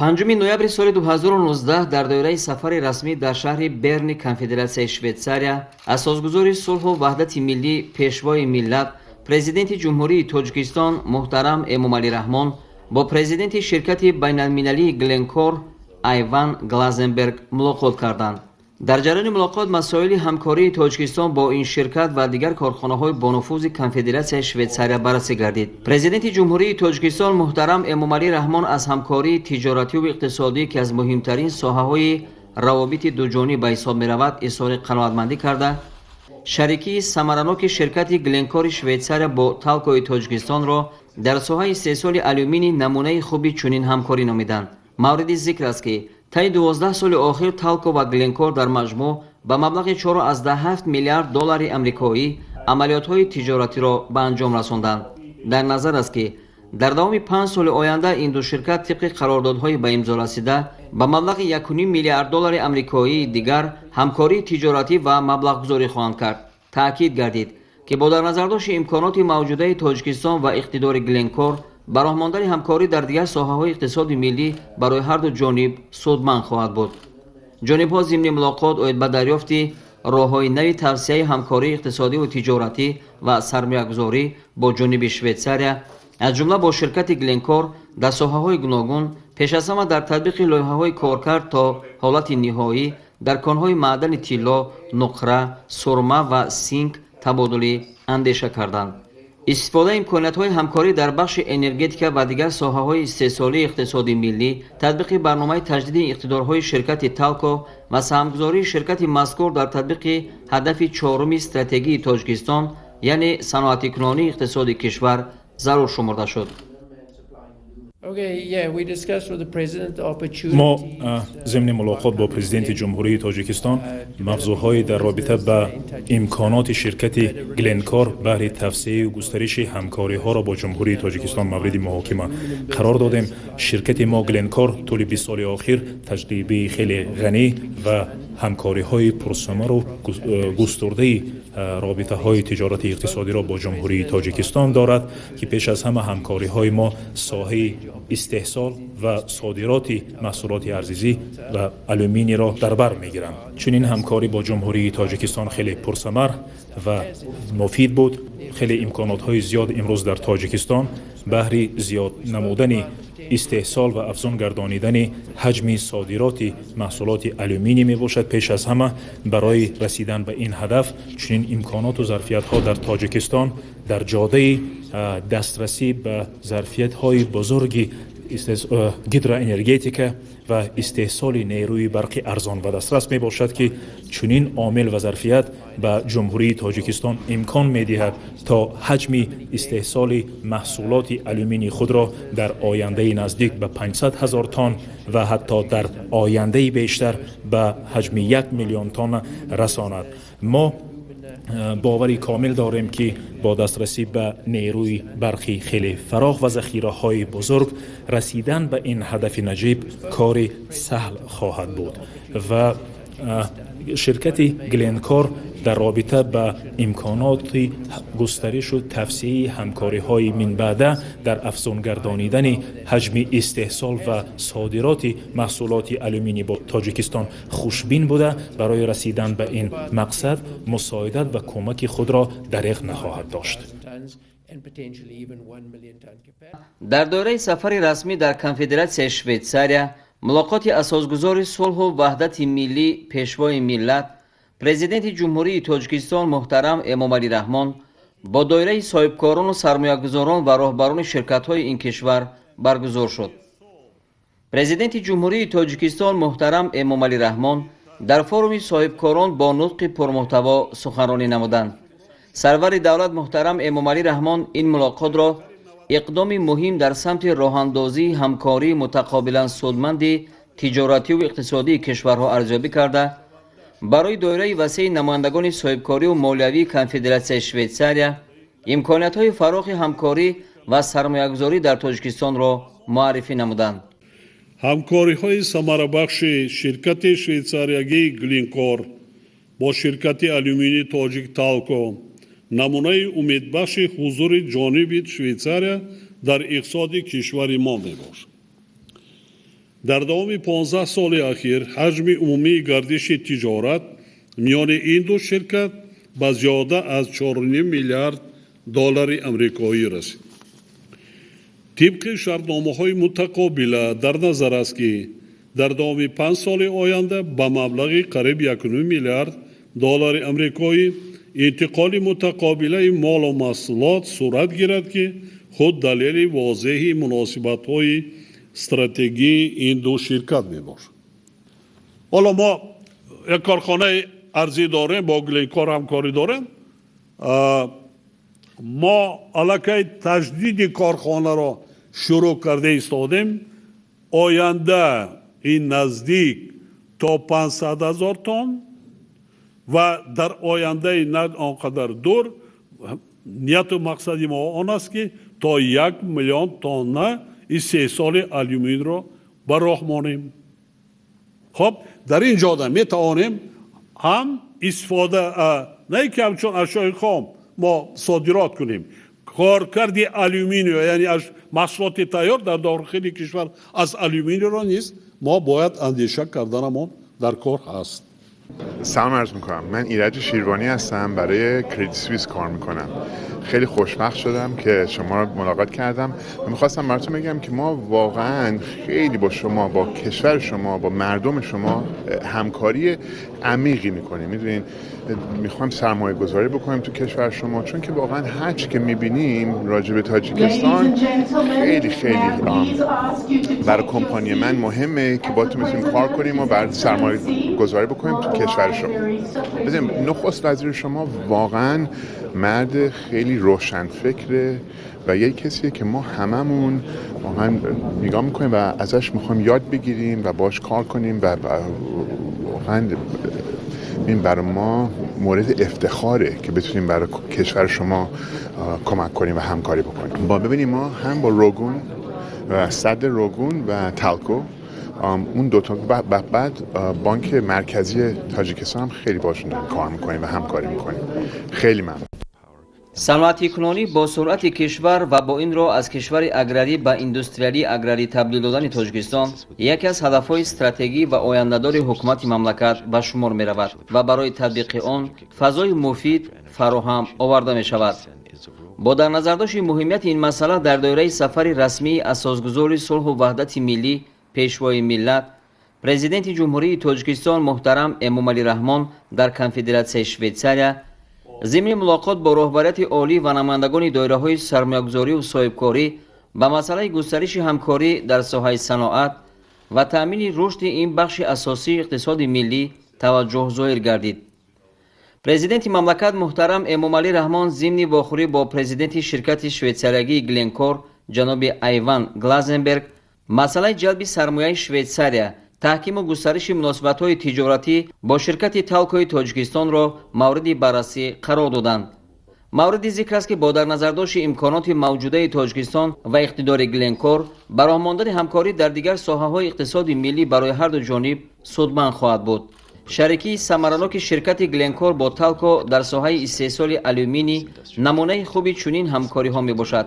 5 ноябри соли 2019 дар доираи сафари расмӣ дар шаҳри Берни Конфедератсияи Швейтсария асосгузори сулҳу ваҳдати миллӣ, Пешвои миллат, Президенти Ҷумҳурии Тоҷикистон муҳтарам Эмомалӣ Раҳмон бо президенти ширкати байналмилалии Гленкор Айван Глазенберг мулоқот карданд. Дар ҷараёни мулоқот масоили ҳамкории Тоҷикистон бо ин ширкат ва дигар корхонаҳои бонуфузи Конфедератсияи Швейтсария баррасӣ гардид. Президенти Ҷумҳурии Тоҷикистон муҳтарам Эмомалӣ Раҳмон аз ҳамкории тиҷоративу иқтисодӣ, ки аз муҳимтарин соҳаҳои равобити дуҷониб ба ҳисоб меравад, изҳори қаноатмандӣ карда, шарикии самараноки ширкати Гленкори Швейтсария бо Талкои Тоҷикистонро дар соҳаи истеҳсоли алюминий намунаи хуби чунин ҳамкорӣ номиданд. Мавриди зикр аст, ки таи 12 соли охир Талко ва Гленкор дар маҷмӯъ ба маблағи 4,7 миллиард доллари амрикоӣ амалиётҳои тиҷоратиро ба анҷом расонданд. Дар назар аст, ки дар давоми 5 соли оянда ин ду ширкат тибқи қарордодҳои ба имзо расида ба маблағи 1,5 миллиард доллари амрикоии дигар ҳамкории тиҷоратӣ ва маблағгузорӣ хоҳанд кард. Таъкид гардид, ки бо дар назардошти имконоти мавҷудаи Тоҷикистон ва иқтидори Гленкор ба роҳ мондани ҳамкорӣ дар дигар соҳаҳои иқтисоди миллӣ барои ҳарду ҷониб судманд хоҳад буд. Ҷонибҳо зимни мулоқот оид ба дарёфти роҳҳои нави тавсеаи ҳамкории иқтисодиву тиҷоратӣ ва сармоягузорӣ бо ҷониби Швейтсария, аз ҷумла бо ширкати Гленкор дар соҳаҳои гуногун, пеш аз ҳама дар татбиқи лоиҳаҳои коркард то ҳолати ниҳоӣ дар конҳои маъдани тилло, нуқра, сурма ва синк табодули андеша карданд. Истифодаи имкониятҳои ҳамкорӣ дар бахши энергетика ва дигар соҳаҳои истеҳсолии иқтисоди миллӣ, татбиқи барномаи таҷдиди иқтидорҳои ширкати Талко ва саҳмгузории ширкати мазкур дар татбиқи ҳадафи чоруми стратегии Тоҷикистон, яъне саноатикунонии иқтисоди кишвар, зарур шумурда шуд. Мо зимни мулоқот бо Президенти Ҷумҳурии Тоҷикистон мавзӯъҳои дар робита ба имконоти ширкати Гленкор баҳри тавсеаю густариши ҳамкориҳоро бо Ҷумҳурии Тоҷикистон мавриди муҳокима қарор додем. Ширкати мо Гленкор тӯли 20 соли охир таҷрибаи хеле ғанӣ ва ҳамкориҳои пурсамару густурдаи робитаҳои тиҷорати иқтисодиро бо Ҷумҳурии Тоҷикистон дорад, ки пеш аз ҳама ҳамкориҳои мо соҳаи истеҳсол ва содироти маҳсулоти арзизӣ ва алюминийро дар бар мегиранд. Чунин ҳамкорӣ бо Ҷумҳурии Тоҷикистон хеле пурсамар ва муфид буд. Хеле имконотҳои зиёд имрӯз дар Тоҷикистон баҳри зиёд намудани истеҳсол ва афзун гардонидани ҳаҷми содироти маҳсулоти алюминий мебошад. Пеш аз ҳама барои расидан ба ин ҳадаф чунин имконоту зарфиятҳо дар Тоҷикистон дар ҷодаи дастрасӣ ба зарфиятҳои бузурги гидроэнергетика ва истеҳсоли нерӯи барқи арзон ва дастрас мебошад, ки чунин омил ва зарфият ба Ҷумҳурии Тоҷикистон имкон медиҳад, то ҳаҷми истеҳсоли маҳсулоти алюминии худро дар ояндаи наздик ба 500 ҳазор тонн ва ҳатто дар ояндаи бештар ба ҳаҷми 1 миллион тонна расонад. Мо бовари комил дорем, ки бо дастрасӣ ба нерӯи барқи хеле фарох ва захираҳои бузург расидан ба ин ҳадафи наҷиб кори саҳл хоҳад буд ва ширкати Гленкор дар робита ба имконоти густаришу тавсеаи ҳамкориҳои минбаъда дар афзунгардонидани ҳаҷми истеҳсол ва содироти маҳсулоти алюминий бо Тоҷикистон хушбин буда, барои расидан ба ин мақсад мусоидат ва кӯмаки худро дареғ нахоҳад дошт. Дар доираи сафари расмӣ дар Конфедератсияи Швейтсария мулоқоти асосгузори сулҳу ваҳдати миллӣ, Пешвои миллат, Президенти Ҷумҳурии Тоҷикистон муҳтарам Эмомалӣ Раҳмон бо доираи соҳибкорону сармоягузорон ва роҳбарони ширкатҳои ин кишвар баргузор шуд. Президенти Ҷумҳурии Тоҷикистон муҳтарам Эмомалӣ Раҳмон дар форуми соҳибкорон бо нутқи пурмуҳтаво суханронӣ намуданд. Сарвари давлат муҳтарам Эмомалӣ Раҳмон ин мулоқотро иқдоми муҳим дар самти роҳандозии ҳамкории мутақобилан судманди тиҷоративу иқтисодии кишварҳо арзёбӣ карда, барои доираи васеи намояндагони соҳибкорию молиявии Конфедератсияи Швейтсария имкониятҳои фарохи ҳамкорӣ ва сармоягузорӣ дар Тоҷикистонро муаррифӣ намуданд. Ҳамкориҳои самарабахши ширкати швейтсариягии Глинкор бо ширкати алюминии тоҷик Талко намунаи умедбахши ҳузури ҷониби Швейтсария дар иқтисоди кишвари мо мебошад. Дар давоми 15 соли ахир ҳаҷми умумии гардиши тиҷорат миёни ин ду ширкат ба зиёда аз 4,5 миллиард доллари амрикоӣ расид. Тибқи шартномаҳои мутақобила дар назар аст, ки дар давоми 5 соли оянда ба маблағи қариб 1,5 миллиард доллари амрикоӣ интиқоли мутақобилаи молу маҳсулот сурат гирад, ки худ далели возеҳи муносибатҳои стратегии ин ду ширкат мебошад. Ҳоло мо як корхонаи арзӣ дорем, бо Гленкор ҳамкорӣ дорем. Мо аллакай таҷдиди корхонаро шурӯъ карда истодем. Оянда ин наздик то 500 ҳазор тонн ва дар ояндаи на он қадар дур нияту мақсади мо он аст, ки то 1 миллион тонна истеҳсоли алюминро ба роҳ монем. Хоб, дар ин ҷода метавонем ҳам истифода на ин ки ҳамчун ашёи хом мо содирот кунем, коркарди алюминиё, яъне маҳсулоти тайёр дар дохили кишвар аз алюминийро низ мо бояд андеша карданамон дар кор ҳаст. سلام عرض میکنم، من ایرج شیروانی هستم، برای کردیت سوئیس کار میکنم. خیلی خوشبخت شدم که شما رو ملاقات کردم و میخواستم براتون بگم که ما واقعا خیلی با شما، با کشور شما، با مردم شما همکاری عمیقی میکنیم. میدونین میخوایم سرمایه گذاری بکنیم تو کشور شما، چون که واقعا هر چی که میبینیم راجع به تاجیکستان خیلی خیلی برای کمپانی من مهمه که با تو میتونیم کار کنیم و برای سرمایه گذاری بکنیم تو کشور شما. ببینیم نخست وزیر شما واقعا مرد خیلی روشن فکره و یه کسیه که ما هممون واقعا نگاه میکنیم و ازش میخوایم یاد بگیریم و باش کار کنیم و واقعا این برای ما مورد افتخاره که بتونیم برای کشور شما کمک کنیم و همکاری بکنیم. با ببینیم ما هم با روگون و سد روگون و تالکو اون دوتا بعد بانک مرکزی تاجیکستان هم خیلی باشون کار میکنیم و همکاری میکنیم. خیلی ممنون. Саноатикунонӣ бо суръати кишвар ва бо ин роҳ аз кишвари аграрӣ ба индустриалии аграрӣ табдил додани Тоҷикистон яке аз ҳадафҳои стратегӣ ва ояндадори ҳукумати мамлакат ба шумор меравад ва барои татбиқи он фазои муфид фароҳам оварда мешавад. Бо дар назардошти муҳимияти ин масъала дар доираи сафари расмии асосгузори сулҳу ваҳдати миллӣ, пешвои миллат, президенти Ҷумҳурии Тоҷикистон муҳтарам Эмомалӣ Раҳмон дар Конфедератсияи Швейтсария зимни мулоқот бо роҳбарияти олӣ ва намояндагони доираҳои сармоягузорию соҳибкорӣ ба масъалаи густариши ҳамкорӣ дар соҳаи саноат ва таъмини рушди ин бахши асосии иқтисоди миллӣ таваҷҷӯҳ зоҳир гардид. Президенти мамлакат муҳтарам Эмомалӣ Раҳмон зимни вохӯрӣ бо президенти ширкати швейтсариягии Гленкор ҷаноби Айван Глазенберг масъалаи ҷалби сармояи Швейтсария, таҳкиму густариши муносибатҳои тиҷоратӣ бо ширкати Талкои Тоҷикистонро мавриди баррасӣ қарор доданд. Мавриди зикр аст, ки бо дар назардошти имконоти мавҷудаи Тоҷикистон ва иқтидори Гленкор ба роҳ мондани ҳамкорӣ дар дигар соҳаҳои иқтисоди миллӣ барои ҳарду ҷониб судманд хоҳад буд. Шарикии самараноки ширкати Гленкор бо Талко дар соҳаи истеҳсоли алюминий намунаи хуби чунин ҳамкориҳо мебошад.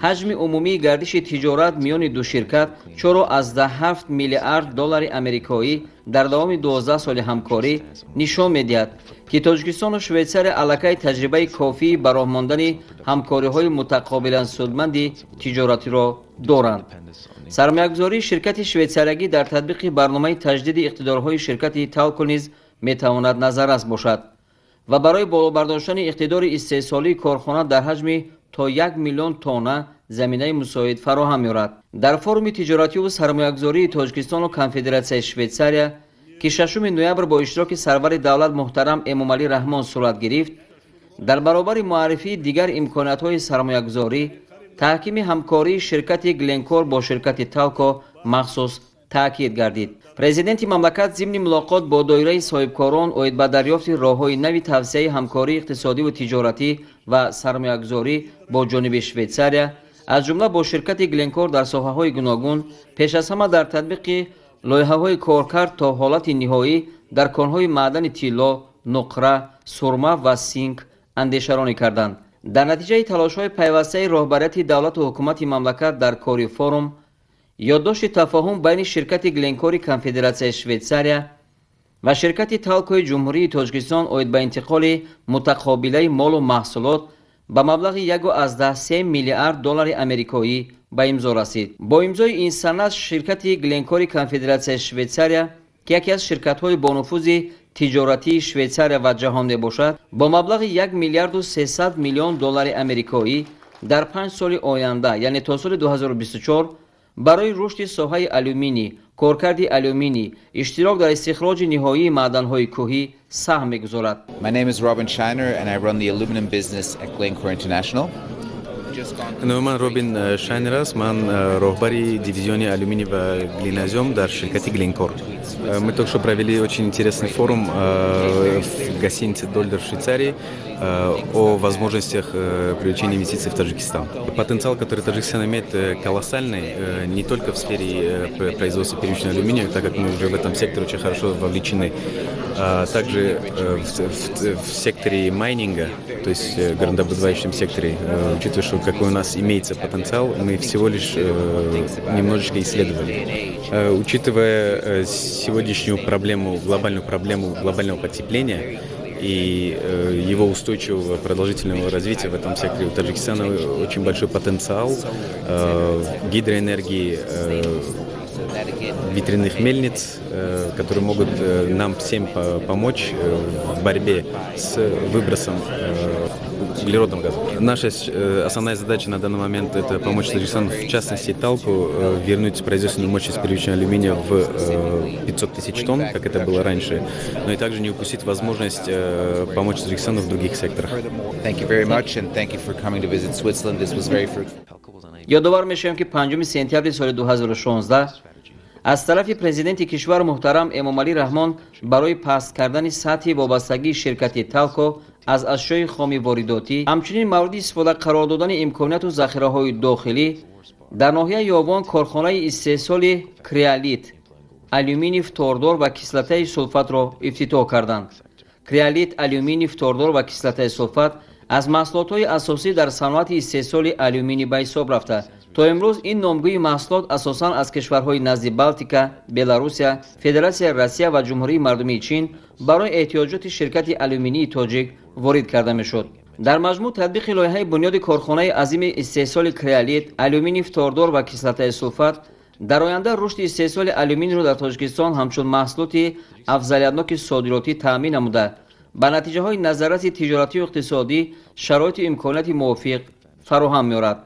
Ҳаҷми умумии гардиши тиҷорат миёни ду ширкат 4,7 миллиард доллари амрикоӣ дар давоми 12 соли ҳамкорӣ нишон медиҳад, ки Тоҷикистону Швейтсария аллакай таҷрибаи кофии ба роҳ мондани ҳамкориҳои мутақобилан судманди тиҷоратиро доранд. Сармоягузории ширкати швейтсариягӣ дар татбиқи барномаи таҷдиди иқтидорҳои ширкати Талко низ метавонад назаррас бошад ва барои боло бардоштани иқтидори истеҳсолии корхона дар ҳаҷми то 1 миллион тонна заминаи мусоид фароҳам меорад. Дар форуми тиҷоративу сармоягузории Тоҷикистону Конфедератсияи Швейтсария, ки 6 ноябр бо иштироки сарвари давлат муҳтарам Эмомалӣ Раҳмон сурат гирифт, дар баробари муаррифии дигар имкониятҳои сармоягузорӣ, таҳкими ҳамкории ширкати Гленкор бо ширкати Талко махсус таъкид гардид. Президенти мамлакат зимни мулоқот бо доираи соҳибкорон оид ба дарёфти роҳҳои нави тавсеаи ҳамкории иқтисодиву тиҷоратӣ ва сармоягузорӣ бо ҷониби Швейтсария, аз ҷумла бо ширкати Гленкор дар соҳаҳои гуногун, пеш аз ҳама дар татбиқи лоиҳаҳои коркард то ҳолати ниҳоӣ дар конҳои маъдани тилло, нуқра, сурма ва синк андешаронӣ карданд. Дар натиҷаи талошҳои пайвастаи роҳбарияти давлату ҳукумати мамлакат дар кори форум, Ёддошти тафоҳум байни ширкати Гленкори Конфедератсияи Швейтсария ва ширкати Талкои Ҷумҳурии Тоҷикистон оид ба интиқоли мутақобилаи молу маҳсулот ба маблағи 1,3 миллиард доллари америкоӣ ба имзо расид. Бо имзои ин санад ширкати Гленкори Конфедератсияи Швейтсария, ки яке аз ширкатҳои бонуфузи тиҷоратии Швейтсария ва ҷаҳон мебошад, бо маблағи 1 миллиарду 300 миллион доллари америкоӣ дар 5 соли оянда, яъне то соли 2024, барои рушди соҳаи алюминий, коркарди алюминий, иштирок дар истихроҷи ниҳоии маъданҳои кӯҳӣ саҳм мегузорад. My name is Robin Shiner and I run the aluminum business at Glencore International. Номи ман Робин Шайнер аст. Ман роҳбари дивизиони алюминий ва глинозем дар ширкати Гленкор. Мы только что провели очень интересный форум в гостинице Дольдер в Швейцарии о возможностях привлечения инвестиций в Таджикистан. Потенциал, который Таджикистан имеет, колоссальный, не только в сфере производства первичного алюминия, так как мы уже в этом секторе очень хорошо вовлечены, а также в секторе майнинга, то есть горнодобывающем секторе, учитывая, что какой у нас имеется потенциал, мы всего лишь немножечко исследовали. Учитывая сегодняшнюю проблему, глобальную проблему глобального потепления и его устойчивого продолжительного развития в этом секторе, у Таджикистана очень большой потенциал гидроэнергии, ветряных мельниц, которые могут нам всем помочь в борьбе с выбросом углеродного газа. Наша основная задача на данный момент – это помочь Таджикистану, в частности Талку, вернуть производственную мощность первичного алюминия в 500 тысяч тонн, как это было раньше, но и также не упустить возможность помочь Таджикистану в других секторах. Thank you very much and thank you for coming to visit Switzerland. This was very fruitful. Ёдовар мешавем, ки 5 сентябри соли 2016 аз тарафи президенти кишвар муҳтарам Эмомалӣ Раҳмон барои паст кардани сатҳи вобастагии ширкати Талко аз ашёи хоми воридотӣ, ҳамчунин мавриди истифода қарор додани имконияту захираҳои дохилӣ, дар ноҳияи Ёвон корхонаи истеҳсоли криолит, алюминий фтордор ва кислотаи сулфатро ифтитоҳ карданд. Криолит, алюминий фтордор ва кислотаи сулфат аз маҳсулотҳои асосӣ дар саноати истеҳсоли алюминий ба ҳисоб рафта, то имрӯз ин номгӯи маҳсулот асосан аз кишварҳои назди Балтика, Беларусия, Федератсияи Россия ва Ҷумҳурии Мардумии Чин барои эҳтиёҷоти ширкати алюминии тоҷик ворид карда мешуд. Дар маҷмӯъ, татбиқи лоиҳаи бунёди корхонаи азими истеҳсоли криолит, алюминий фтордор ва кислотаи сулфат дар оянда рушди истеҳсоли алюминийро дар Тоҷикистон ҳамчун маҳсулоти афзалиятноки содиротӣ таъмин намуда, ба натиҷаҳои назарраси тиҷоратию иқтисодӣ шароиту имконияти мувофиқ фароҳам меорад.